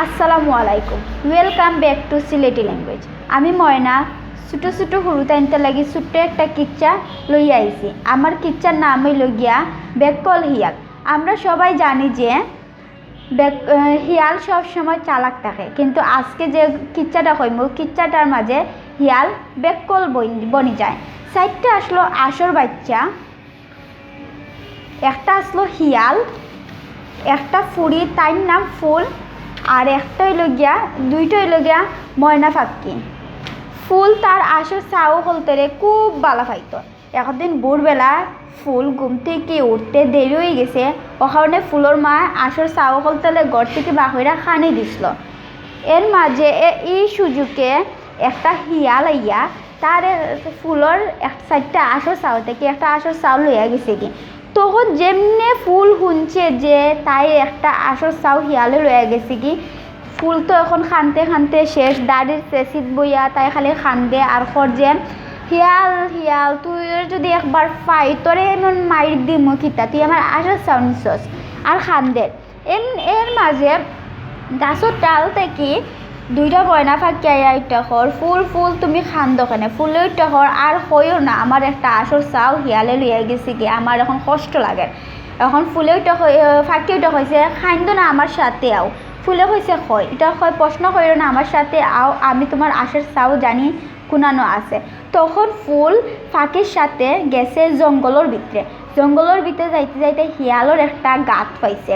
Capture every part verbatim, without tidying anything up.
আসসালামু আলাইকুম, welcome back to Sylheti language। আমি ময়না ছোটো ছোটো হুরুতাইন্তর লাগি ছোট্ট একটা কিচ্ছা লইয়া আইছি। আমার কিচ্ছার নাম অইলো গিয়া বেক্কল হিয়াল। আমরা সবাই জানি যে বেক-, আহ, হিয়াল সব সময় চালাক থাকে, কিন্তু আজকে যে কিচ্ছাটা কইমু, কিচ্ছাটার মাঝে হিয়াল বেক্কল বইন-, বনি যায়। চাইরটা আছলো আঁশর বাইচ্চা, একটা আছলো হিয়াল, একটা ফুড়ি, তাইর নাম ফুল, আর একটা অইলো গিয়া, দুইটা অইলো গিয়া ময়না ফাক্কি। ফুল তার আঁশর ছাউ অকলতরে খুব ভালা পাইতো। একদিন ভোরবেলা ফুল ঘুম থাকি উঠতে দেরি অইগেছে, অউ কারণে ফুলর মায় আঁশর ছাউ অকলতরে ঘর থাকি বার কইরা খানি দিছলো। এর মাঝে এ-, ই সুযোগে একটা হিয়াল আইয়া তার এ-, ফুলর এক চাইরটা আঁশর ছাউ থাকি একটা আঁশর ছাউ লইয়া গেছেগি। তখন যেমনে ফুল হুনছে যে তাইর একটা আঁশর ছাউ হিয়ালে লইয়া গেছেগি, ফুল তো এখন কানতে কানতে শেষ, দাড়ির চেচিত বইয়া তাই খালি কান্দে আর কর যে, "হিয়াল, হিয়াল, তুই ওরে যদি একবার পাই, তোরে এমন মাইর দিমু কিতা, তুই আমার আঁশর ছাউ নিছস।" আর কান্দের। এন-, এর মাঝে গাছর ডাল থাকি দুইটা ময়না ফাক্কি আইয়া ইটা কর, "ফুল, ফুল, তুমি কান্দো কেনে?" ফুলে ইটা কর, "আর কইও না, আমার একটা আঁশর ছাউ হিয়ালে লইয়া গেছেগি, আমার এখন কষ্ট লাগের।" এখন ফুলে ইটা কই-, আহ, ফাক্কি ইটা কইছে, "কান্দো না, আমার সাথে আও।" ফুলে কইছে, "কই?" ইটা কয়, "প্রশ্ন কইরো না, আমার সাথে আও, আমি তুমার আঁশর ছাউ জানি কুনানো আছে।" তখন ফুল ফাক্কির সাথে গেছে জঙ্গলর ভিতরে। জঙ্গলর ভিতরে যাইতে যাইতে হিয়ালর একটা গাত পাইছে।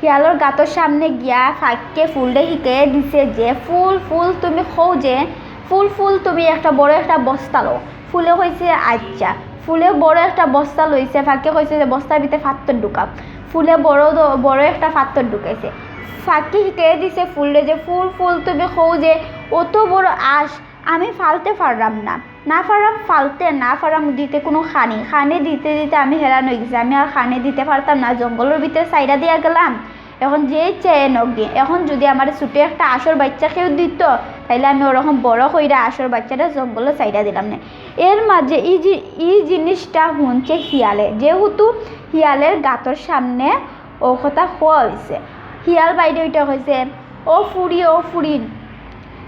হিয়ালর গাতর সামনে গিয়া ফাক্কিয়ে ফুলরে হিকাইয়া দিছে যে, "ফুল, ফুল, তুমি কও যে, ফুল, ফুল, তুমি একটা বড় একটা বস্তা লও।" ফুলে কইছে, "আচ্ছা।" ফুলে বড় একটা বস্তা লইছে, ফাক্কিয়ে কইছে যে, "বস্তার ভিতরে ফাত্তর ঢুকাও।" ফুলে বড় দ-, বড় একটা ফাত্তর ঢুকাইছে। ফাক্কিয়ে হিকাইয়া দিছে ফুলরে যে, "ফুল, ফুল, তুমি কও যে, অত বড় আঁশ, আমি ফালতে পাররাম না, না পাররাম ফালতে, না পাররাম দিতে কুনু খানি, খানি দিতে দিতে আমি হেরান অইগেছি, আমি আর খানি দিতে পারতাম না, জঙ্গলর ভিতরে ছাইড়া দিয়া গেলাম, এখন যে ইচ্ছা এ নক দি, এখন যদি আমারে ছোটো একটা আঁশর বাইচ্চা কেউ দিত, তাইলে আমি ওরকম বড় কইরা আঁশর বাইচ্চাটা জঙ্গলো ছাইড়া দিলাম নে।" এর মাঝে ই জি-, ই জিনিসটা হুনছে হিয়ালে, যেহেতু হিয়ালের গাতর সামনে অউ কথা কওয়া অইছে, হিয়াল বাইরে ইটা কইছে, "ও ফুড়ি, ও ফুড়ি,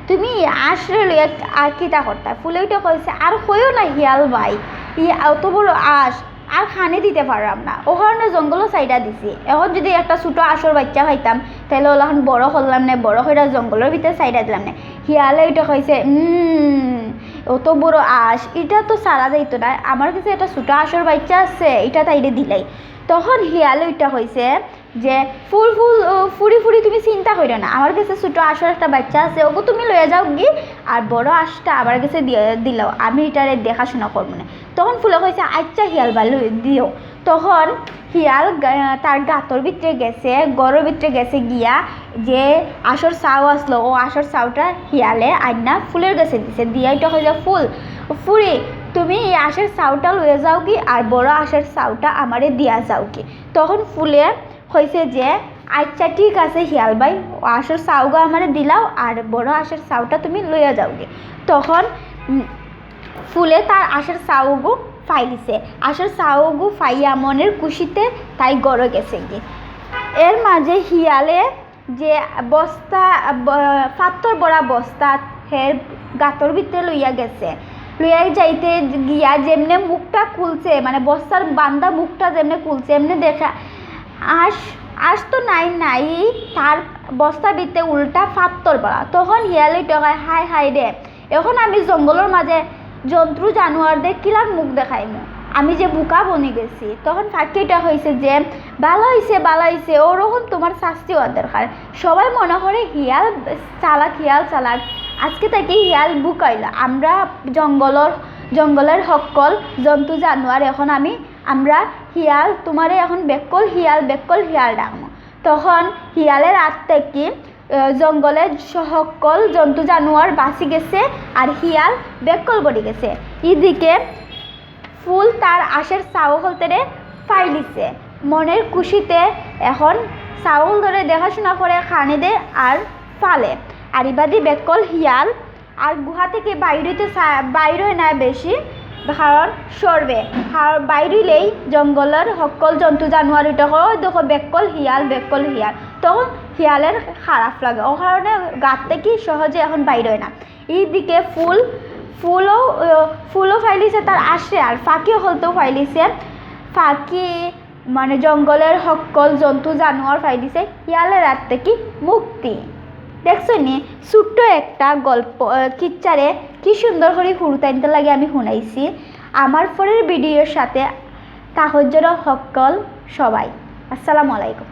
তুমি আঁশরে লইয়া আর কিতা করতা?" ফুলে ইটা কইছে, "আর কইও না হিয়াল ভাই, ই অত বড় আঁশ, আর খানি দিতে পাররাম না, অউ কারণে জঙ্গলো ছাইড়া দিছি। এখন যদি একটা ছোটো আঁশর বাইচ্চা পাইতাম, তাইলে অলাখান বড় করলাম নে, বড় কইরা জঙ্গলর ভিতরে ছাইড়া দিলাম নে।" হিয়ালে ইটা কইছে, "উম, অত বড় আঁশ, ইটা তো ছাড়া যাইতো না, আমার গেছে একটা ছোটো আঁশর বাইচ্চা আছে, ইটা তাইরে দিলাই।" তখন হিয়ালে ইটা কইছে যে, "ফুল, ফুল, ও, ফুড়ি, ফুড়ি, তুমি চিন্তা কইরো না, আমার গেছে ছোটো আঁশর একটা বাইচ্চা আছে, ওগু তুমি লইয়া যাওগি, আর বড় আঁশটা আমার গেছে দিয়া দিলাও, আমি ইটারে দেখাশোনা করমু নে।" তখন ফুলে কইছে, "আচ্ছা হিয়াল ভাই, লই দিও।" তখন হিয়াল গা-, তার গাতর ভিতরে গেছে, ঘরর ভিতরে গেছে গিয়া যে আঁশর ছাউ আছলো, অউ আঁশর ছাউটা হিয়ালে আইনা ফুলের গেছে দিছে, দিয়া ইটা কইছে, "ফুল, ফুড়ি, তুমি ই আঁশর ছাউটা লইয়া যাওগি, আর বড় আঁশর ছাউটা আমারে দিয়া যাওগি।" তখন ফুলে কইছে যে, "আচ্ছা, ঠিক আছে হিয়াল ভাই, আঁশর ছাউগু আমারে দিলাও, আর বড় আঁশর ছাউটা তুমি লইয়া যাওগি।" তখন, উম, ফুলে তার আঁশর ছাউগু পাইলিছে। আঁশর ছাউগু পাইয়া মনের খুশিতে তাই ঘরো গেছেগি। এর মাঝে হিয়ালে যে বস্তা, ব-, ফাত্তর ভরা বস্তা হের গাতর ভিতরে লইয়া গেছে, লইয়া যাইতে গিয়া যেমনে মুখটা খুলছে, মানে বস্তার বান্দা মুখটা যেমনে খুলছে, এমনে দেখে আঁশ, আঁশ তো নাই, নাই, তার বস্তার ভিতরে উল্টা ফাত্তর ভরা। তখন হিয়ালে ইটা কয়, "হায় হায় রে, এখন আমি জঙ্গলর মাঝে জন্তু জানোয়াররে কিলান মুখ দেখাইমু, আমি যে বুকা বনি গেছি।" তখন ফাক্কি ইটা কইছে যে, "ভালা অইছে, ভালা অইছে, অরকম তুমার শাস্তি অওয়ার দরকার। সবাই মনে করে হিয়াল চালাক, হিয়াল চালাক, আজকে থাকি হিয়াল বুকা অইলো। আমরা জঙ্গলর, জঙ্গলর হক্কল জন্তু জানোয়ার, এখন আমি, আমরা হিয়াল, তুমারে এখন বেক্কল হিয়াল, বেক্কল হিয়াল ডাকমু।" তখন হিয়ালের আত থাকি আহ, জঙ্গলে হক্কল জন্তু জানোয়ার বাঁচি গেছে, আর হিয়াল বেক্কল বনি গেছে। ইদিকে ফুল তার আঁশর ছাউ অকলতরে পাইলিছে, মনের খুশিতে এখন ছাউ অকলতরে দেখাশোনা করে, খানি দে আর ফালে। আর ইবাদি বেক্কল হিয়াল আর গুহা থাকি বাইর অইতে চা-, বাইর অয় না বেশি, কারণ সরবে, কারণ বাইর অইলেই জঙ্গলর হক্কল জন্তু জানোয়ার উঠে কয়, "ওই দেখো, বেক্কল হিয়াল, বেক্কল হিয়াল।" তখন হিয়ালর খারাপ লাগে, ও কারণে গাত থাকি সহজে এখন বাইর অয় না। এইদিকে ফুল, ফুলও, আহ, ফুলও ফাইলিছে তার আশ্রয়, আর পাখি হকলতেও ফাইলিছে। পাখি মানে জঙ্গলর হক্কল জন্তু জানোয়ার ফাইলিছে, হিয়ালর আত থাকি মুক্তি। দেখছো নি, ছোট্ট একটা গল্প, আহ, কিচ্ছারে কি সুন্দর করি হুরুতাইন্তর লাগি আমি হুনাইছি। আমার পরের ভিডিওর সাথে থাকইন যেন হক্কল সবাই। আসসালামু আলাইকুম।